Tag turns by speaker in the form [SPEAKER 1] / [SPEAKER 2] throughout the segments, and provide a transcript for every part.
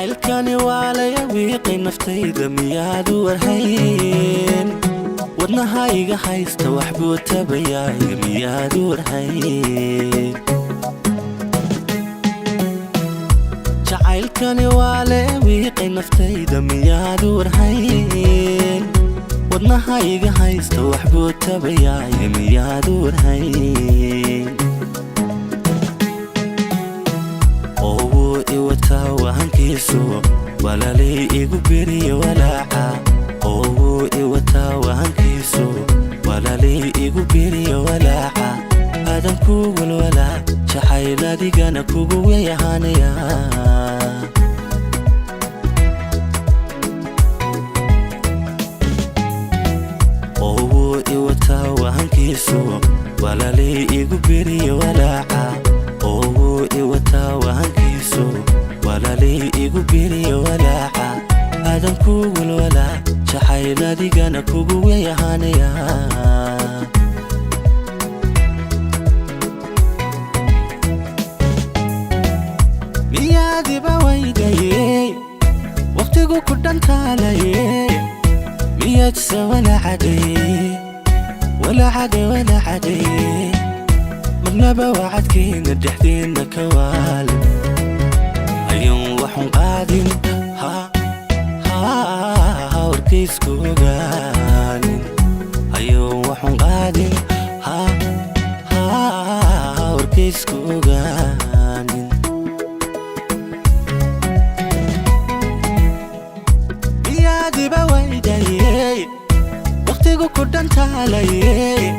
[SPEAKER 1] Jacaylkani waa laya wiiqay naftayda, miyaad u warhayn? Wadnaha iga haysta wax buu tabayaay, miyaad u warhayn? Jacaylkani waa laya wiiqay naftayda, miyaad u warhayn? Wadnaha iga haysta wax buu tabayaay, miyaad u warhayn? Oo wuu i wataa wahankiisu, walaalay igu beriya walaaca. Oo wuu i wataa wahankiisu, walaalay igu beriya walaaca. Aadan ku walwalaa jacayl, adigana kugu weyahaanaya. Oo wuu i wataa wahankiisu, walaalay igu beriya walaaca. Oo wuu i wataa wahankiisu, walaalay igu beriya walaaca. Aadan ku walwalaa jacayl, adigana kugu weyahaanaya. Miyaadiba weydaye wakhtigu ku dhantaalaye? Miyaadse walaacaday, walaacaday, walaacaday? Marnaba wacadkiina dhexdiinna ka waalin, ayuun waxun qaadin, ha ha, warkiisku ogaanin. Ayuun waxun qaadin, ha ha, warkiisku ogaanin. Miyaadiba weydaye wakhtigu ku dhantaalaye?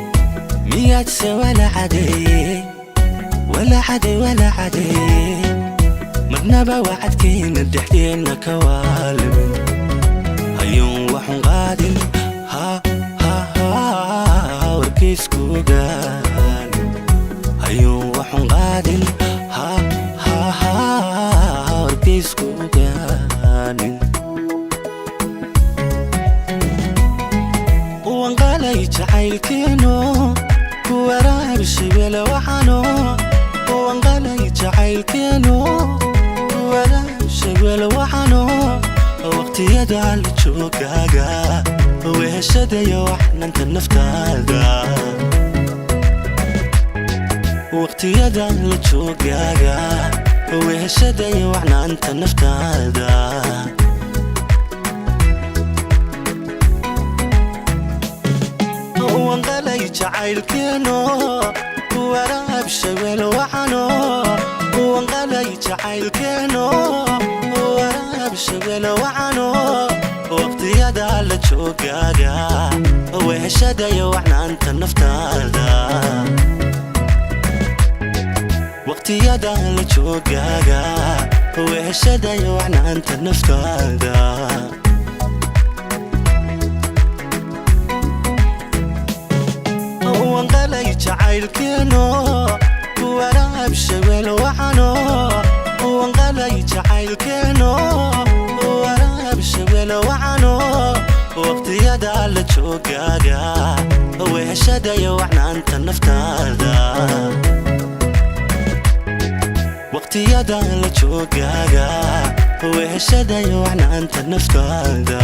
[SPEAKER 1] Miyaadse walaacaday, walaacaday, walaacaday? Marnaba wacadkiina dhexdiinna ka waalimin, ayuun waxun qaadin, ha ha ha, warkiisku ogaanin. Ayuun waxun qaadin, ha ha ha, warkiisku ogaanin. Wanqalay jacaylkeeno ku waraabi shibele waxano. Wanqalay jacaylkeeno ku waraabi shibele waxano. Waqtiyada la joogaaga, weheshadayo waxnanta naftaada. Waqtiyada la joogaaga, weheshadayo waxnaanta naftaada. Wanqalay jacaylkeeno ku waraab shawel waxano. Wanqalay jacaylkeeno waraab shawel waxano. Waqtiyada la joogaaga, weheshadayo waxnaanta naftaada. Waqtiyada la joogaaga, weheshadayo waxnaanta naftaada. Wanqalay jacaylkeeno ku waraab shawel waxano. Wanqalay jacaylkeeno waraab shawel waxano. Waqtiyada la joogaaga, weheshadayo waxnaanta naftaada. Waqtiyada la joogaaga, weheshadayo waxnaanta naftaada.